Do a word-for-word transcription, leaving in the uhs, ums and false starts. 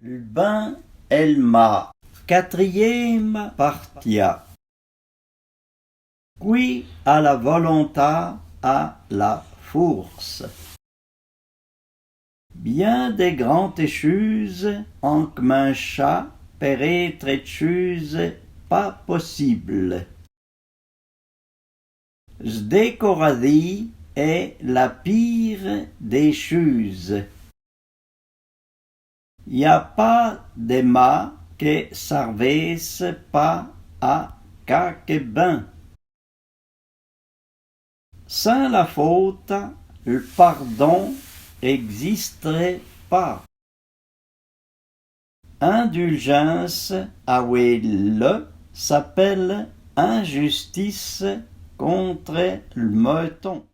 L'bin è l'mâ. Quatrième partia. Qui a la volontâ a la fourse. Bien de grandes chûses an kminchâ per étre chûses pâ possibes. S'décoradî è la pîre dé chûses. Y a pâ de mâ que s'arvêsse pâ a quâque bin. Sin la fôta, l'pardon existerè pâ. Indulgence awé l'leu s'appelle injustice contre l'meuton.